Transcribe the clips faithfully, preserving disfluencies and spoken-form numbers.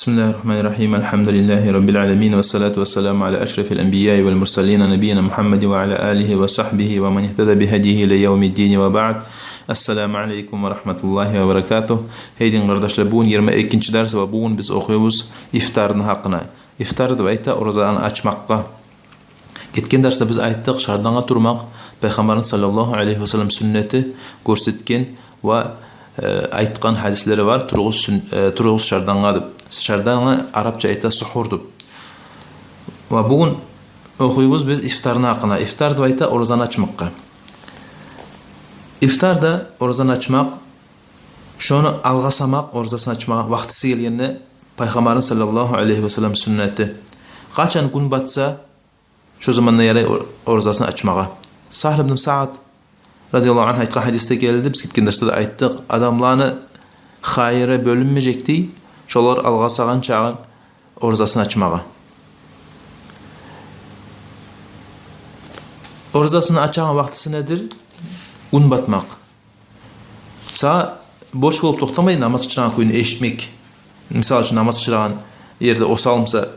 بسم الله الرحمن الرحيم. الحمد لله رب العالمين، والصلاة والسلام على أشرف الأنبياء والمرسلين، نبينا محمد وعلى آله وصحبه ومن اهتدى بهديه إلى يوم الدين، وبعد. السلام عليكم ورحمة الله وبركاته. Гьей дин къардашлар, бугюн йигирма экинчи дарс ва бугюн биз охуйбуз ифтарны гьакъына. Ифтар деп айта оразаны ачмакъгъа. Гетген дарсда биз айтдыкъ, шардангъа турмакъ Пайхаммарны саллаллагьу алайгьи ва саллам сюннети, гёрсетген ва, э, айтгъан гьадислери бар, «Туругъуз сюн-, э, туругъуз шардангъа» деп. Шардангъа арапча айта сухур деп. Ва бугюн охуйбуз биз ифтарны гьакъына. Ифтар деп айта оразаны ачмакъгъа. Ифтар да оразаны ачмакъ, шону алгъасамакъ, оразасын ачмагъа вакътиси гелгенде, Пайхаммарны саллаллагьу алайгьи ва саллам сюннети. Къачан гюн батса, шо заманда ярай ор-, оразасын ачмагъа. Сагьл ибн Саъд радияллагьу ангьу айтгъан гьадисде гелди, биз гетген дарсда да айтдыкъ: адамланы хайыры бёлюнмежек дей, шолар алгъасагъан чагъын оразасын ачмагъа. Оразасын ачагъан вакътиси недир? Гюн батмакъ. Сагъа борч болуп токътамай намаз къычырагъан кюйню эшитмек. Мисал учун, намаз къычырагъан ерде осал буса,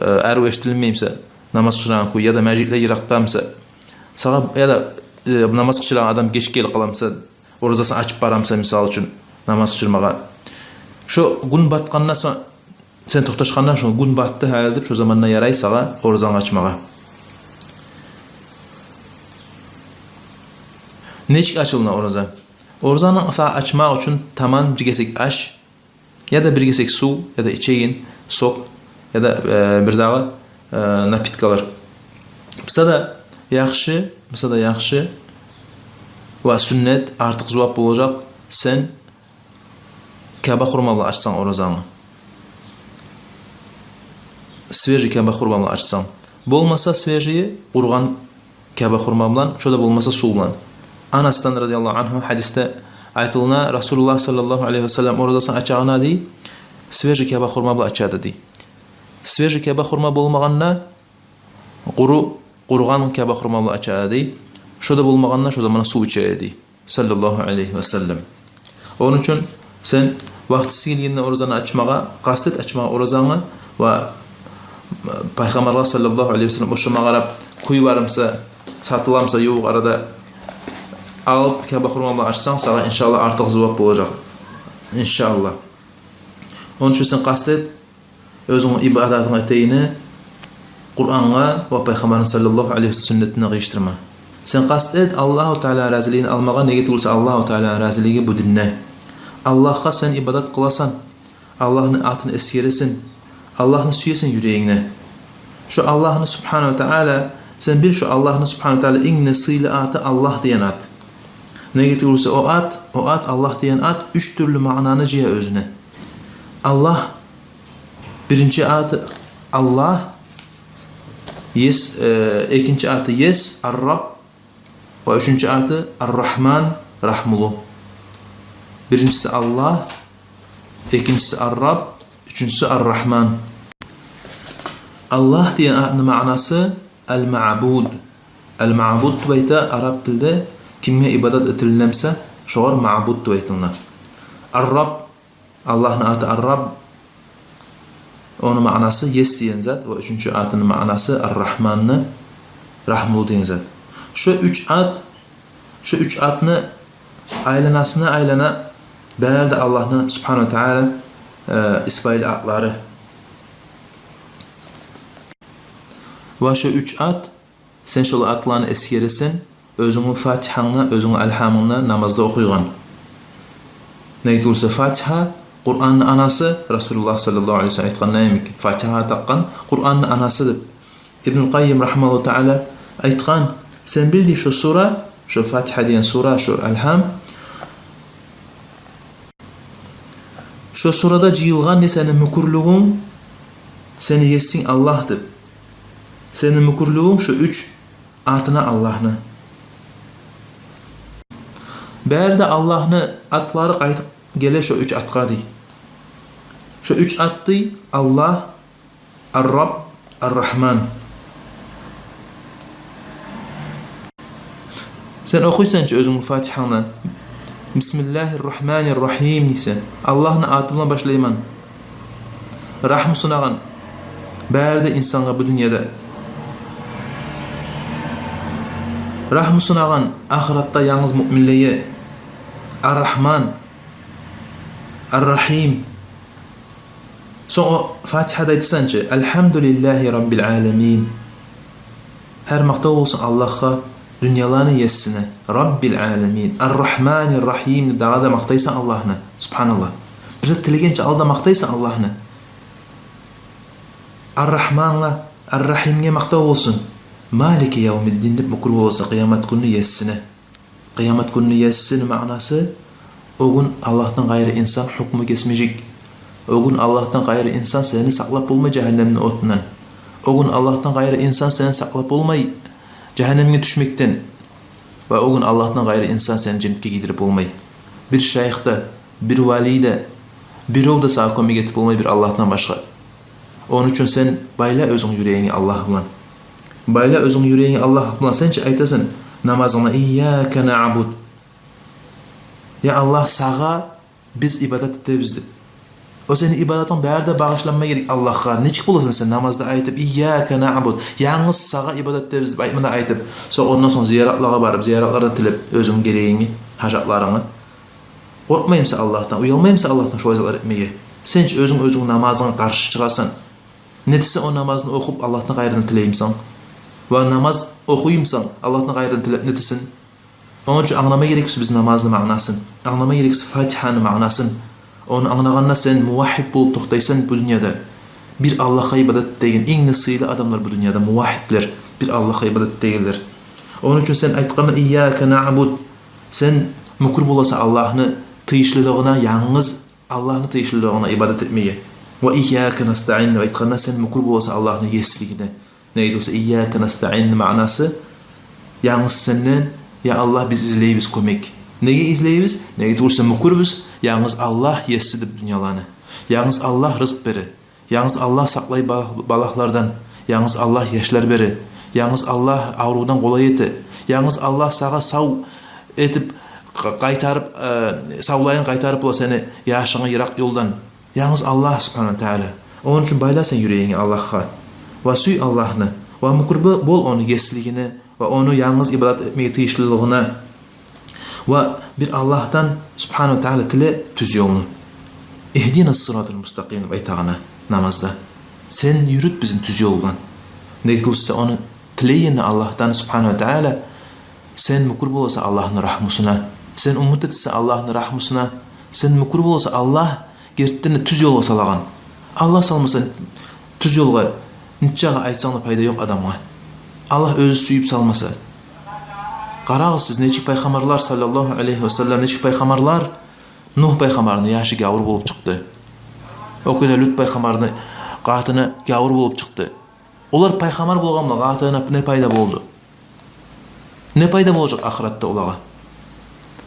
э, арив эшитилмей буса намаз къычырагъан кюй, яда межитлер йыракъда буса, сагъа, яда, э, намаз къычырагъан адам геч гелип къала буса, оразасын ачып бара буса, мисал учун, намаз къычырмагъа. Шо гюн батгъандан сонг сен токъташгъанда, шо гюн батды гьали деп, шо заманда ярай сагъа оразаны ачмагъа. Нечик ачылына ораза? Оразаны сагъа ачмакъ учун таман бир гесек аш, яда бир гесек сув, яда ичеген сок, яда, э, бир дагъы, э, напиткалар. Буса да яхшы, буса да яхшы ва сюннет, артыкъ зувап болажакъ сен каба хурма булан ачсанг оразангны. Свежий каба хурма булан ачсанг. Болмаса свежий, къуругъан каба хурма булан, шо да болмаса сув булан. Анасдан радияллагьу ангьу гьадисде айтылына, Расулуллагь саллаллагьу алайгьи ва саллам оразасын ачагъанда дей, свежий каба хурма булан ача эди дей. Свежий каба хурма болмагъанда, къуру, къуругъан каба хурма булан ача эди дей. Шо да болмагъанда, шо заманда сув иче эди дей, саллаллагьу алайгьи ва саллам. Ону учун сен вакътиси гелгенде оразаны ачмагъа, къаст эт ачмагъа оразангны ва Пайхаммаргъа саллаллагьу алайгьи ва саллам ошама къарап, кюй бар буса, сатыла буса ювукъ арада, алып каба хурма булан ачсанг, сагъа, иншааллагь, артыкъ зувап болажакъ. Иншааллагь. Ону учун сен къаст эт оьзюнгню ибадатынгны этегенни Къурангъа ва Пайхаммарны саллаллагьу алайгьи ва саллам сюннетине къыйышдырма. Сен къаст эт Аллагьу Тааланы разилигин алмагъа, неге тюгюл буса Аллагьу Тааланы разилиги бу динде. Аллагьгъа сен ибадат къыласан, Аллагьны атын эсгересен, Аллагьны сюесен юрегингде. Шо Аллагьны субгьанагьу ва таала, сен бил, шо Аллагьны субгьанагьу ва таала инг де сыйлы аты Аллагь деген ат. Неге тюгюл буса о ат, о ат, Аллагь деген ат уьч тюрлю маънаны жыя оьзюне. Аллагь, биринчи аты Аллагь, ес, э, экинчи аты Ес, Ар-Раб, ва уьчюнчю аты Ар-Рагьман, рагьмулу. Биринчиси Аллагь, экинчиси Ар-Раб, уьчюнчюсю Ар-Рагьман. Аллагь деген атны маънасы ал-маъбуд. Ал-маъбуд деп айта араб тилде кимге ибадат этилине буса, шогъар маъбуд деп айтыла. Ар-Раб, Аллагьны аты Ар-Раб, ону маънасы Ес деген зат, ва уьчюнчю атыны маънасы Ар-Рагьманны, рагьмулу деген зат. Шо уьч ат, шо уьч атны айланасына айлана бары да Аллагьны субгьанагьу ва таала, э, исмайыл атлары. Ва шо уьч ат, сен шолай атланы эсгересен оьзюнгню фатигьангда, оьзюнгню алгьамынгда, намазда охуйгъан. Неге тюгюл буса фатигьа Къуранны анасы, Расулуллагь саллаллагьу алайгьи ва саллам айтгъан йимик, фатигьагъа такъгъан Къуранны анасы деп. Ибнул Къаййим рагьимагьуллагьу таала айтгъан: сен бил дей, шо сура, шо Фатигьа деген сура, шо Алгьам, шо сурада жыйылгъан дей сени мюкюрлюгюнг, сени есинг Аллагь деп. Сени мюкюрлюгюнг шо уьч атына Аллагьны. Бары да Аллагьны атлары къайтып геле шо уьч атгъа дей. Шо уьч ат дей: Аллагь, Ар-Раб, Ар-Рагьман. Сен охуйсан чы оьзюнгню Фатигьангда: «Бисмиллагьир-рагьманир-рагьим» дейсен. Аллагьны аты булан башлайман. Рагьму сунагъан бары да инсангъа бу дюньяда. Рагьму сунагъан ахыратда янгыз муъминлеге. Ар-Рагьман, Ар-Рагьим. Сонг о Фатигьада айтсанчы: «Альгьамдулиллагьи раббил аламин». Гьар макътав болсун Аллагьгъа, дюньяланы есине, раббил аламин. Ар-Рагьманир Рагьим, дагъы да макътайсан Аллагьны. Субгьаналлагь. Бир зат тилегенче алда макътайсан Аллагьны. Ар-Рагьмангъа, Ар-Рагьимге макътав болсун. Малики явмиддин деп мюкюр боласан къыямат гюнню есине. Къыямат гюнню есини маънасы: о гюн Аллагьдан къайры инсан гьукму гесмежек. О гюн Аллагьдан къайры инсан сени сакълап болмай жагьаннемни отундан. О гюн Аллагьдан къайры инсан сени сакълап болмай жагьаннемге тюшмекден. Ва о гюн Аллагьдан къайры инсан сени женнетге гийдирип болмай. Бир шайых да, бир вали де, биров да сагъа кёмек этип болмай бир Аллагьдан башгъа. Ону учун сен байла оьзюнг юрегинги Аллагь булан. Байла оьзюнг юрегинги Аллагь булан. Сен чи айтасан намазынгда: «Ийяка наъбуд». Я Аллагь, сагъа биз ибадат этебиз деп. О сени ибадатынг бары да багъышланма герек Аллагьгъа. Нечик боласан сен намазда айтып: «Ийяка наъбуд», янгыз сагъа ибадат этебиз деп айтма да айтып, сонг ондан сонг зияратлагъа барып, зияратлардан тилеп оьзюнг герегинги, гьажатларынгны. Къоркъмаймысан Аллагьдан, уялмаймысан Аллагьдан шолай затлар этмеге? Сен чи оьзюнг оьзюнг намазынга къаршы чыгъасан. Нетесен о намазны охуп Аллагьдан къайрыдан тилеймисен? Ва намаз охуймусан Аллагьдан къайрыдан тилеп, нетесен? Ону учун англама герекбиз биз намазны маънасын. Англама герекбиз Фатигьаны маънасын. Ону англагъанда сен мувагьгьид болуп токътайсан бу дюньяда. Бир Аллагьгъа ибадат этеген инг де сыйлы адамлар бу дюньяда мувагьгьидлер. Бир Аллагьгъа ибадат этегенлер. Ону учун сен айтгъанда «Ийяка наъбуд», сен мюкюр боласан Аллагьны тийишлилигине, янгыз Аллагьны тийишлилигине ибадат этмеге. «Ва ийяка настаъин» деп айтгъанда сен мюкюр боласан Аллагьны еслигине. Неге тюгюл буса «Ийяка настаъин» маънасы: янгыз сенден, я Аллагь, биз излейбиз кёмек. Неге излейбиз? Неге тюгюл буса мюкюрбюз янгыз Аллагь еси деп дюньяланы. Янгыз Аллагь рызкъ бере. Янгыз Аллагь сакълай бала-, балагьлардан. Янгыз Аллагь яшлар бере. Янгыз Аллагь аврувдан къолай эте. Янгыз Аллагь сагъа сав этип къа-, къайтарып, э, савлайын къайтарып бола сени яшынгны йыракъ ёлдан. Янгыз Аллагь субгьанагьу ва таала. Ону учун байла сен юрегинги Аллагьгъа. Ва сюй Аллагьны. Ва мюкюр бо-, бол ону еслигине. Ва ону янгыз ибадат этмеге тийишлилигине. Ва бир Аллагьдан субгьанагьу ва таала тиле тюз ёлну. «Игьдина ссыратал мустакъим» деп айтагъаны намазда. Сен юрют бизин тюз ёл булан. Неге тюгюл буса ону тилейгенде Аллагьдан субгьанагьу ва таала, сен мюкюр боласан Аллагьны рагьмусуна. Сен умут этесен Аллагьны рагьмусуна. Сен мюкюр боласан Аллагь гертиден де тюз ёлгъа салагъан. Аллагь салмаса тюз ёлгъа, нечакъы айтсанг да пайда ёкъ адамгъа. Аллагь оьзю сюйюп салмаса. Къарагъыз сиз, нечик пайхаммарлар, саллаллагьу алайгьи ва саллам, нечик пайхаммарлар, Нугь пайхаммарны яшы гявур болуп чыкъды. О кюйде Лют пайхаммарны къатыны гявур болуп чыкъды. Олар пайхаммар болгъан булан къатынына не пайда болду? Не пайда болажакъ ахыратда олагъа?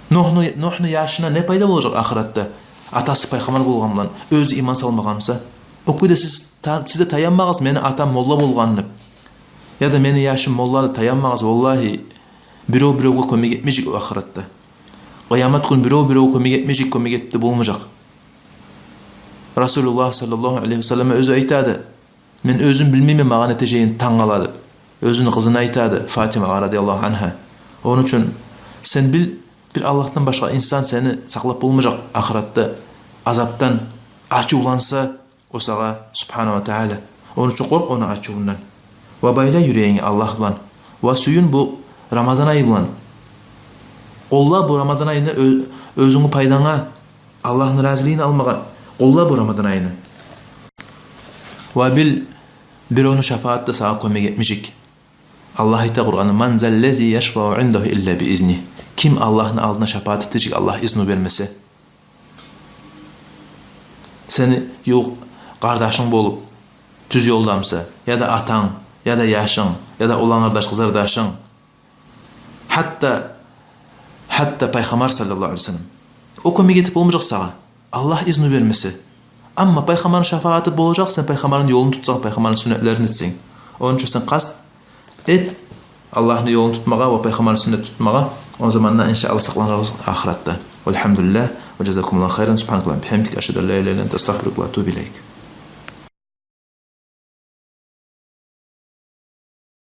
Нугьну, Нугьну яшына не пайда болажакъ ахыратда? Атасы пайхаммар болгъан булан, оьзю иман салмагъан буса. О кюйде сиз та-, сиз де таянмагъыз, мени атам молла болгъан деп. Яда мени яшым молла деп таянмагъыз, валлагьи, биров бировге кёмек этмежек о ахыратда. Къыямат гюн биров бировге кёмек этмежек, кёмек этип де болмажакъ. Расулуллагь саллаллагьу алайгьи ва саллам оьзю айтады: «Мен оьзюм билмеймен магъа не этежегин тангала», — деп. Оьзюню къызына айтады, Фатимагъа радияллагьу ангьа. Ону учун сен бил, бир Аллагьдан башгъа инсан сени сакълап болмажакъ ахыратда азапдан. Ачувланса, о сагъа, субгьанагьу ва таала. Ону учун къоркъ ону ачувундан. Ва байла юрегинги Аллагь булан. Ва сююн бу Рамадан ай булан. Къолла бу Рамадан айны оь-, оьзюнгню пайданга, Аллагьны разилигин алмагъа. Къолла бу Рамадан айны. Ва бил, бировну шапааты да сагъа кёмек этмежек. Аллагь айта Къуранда: «Ман заллази яшфау индагьу илла би изни». Ким Аллагьны алдына шапаат этежек Аллагь изну бермесе? Сени ювукъ къардашынг болуп, тюз ёлда буса, яда атанг, яда яшынг, яда улан къардаш, къызардашынг, гьатта, гьатта Пайхаммар саллаллагьу алайгьи ва саллам, о кёмек этип болмажакъ сагъа, Аллагь изну бермесе. Амма Пайхаммарны шапааты болажакъ, сен Пайхаммарны ёлун тутсанг, Пайхаммарны сюннетлерин этсенг. Ону учун сен къаст эт Аллагьны ёлун тутмагъа ва Пайхаммарны сюннет тутмагъа. О заманда, иншааллагь, сакъланырбыз ахыратда. Валгьамдулиллагь, ва жазакумуллагьу хайран, субгьанакаллагьумма ва бигьамдик, ашгьаду ан ла илагьа илла ант, астагъфирука ва атубу илайк.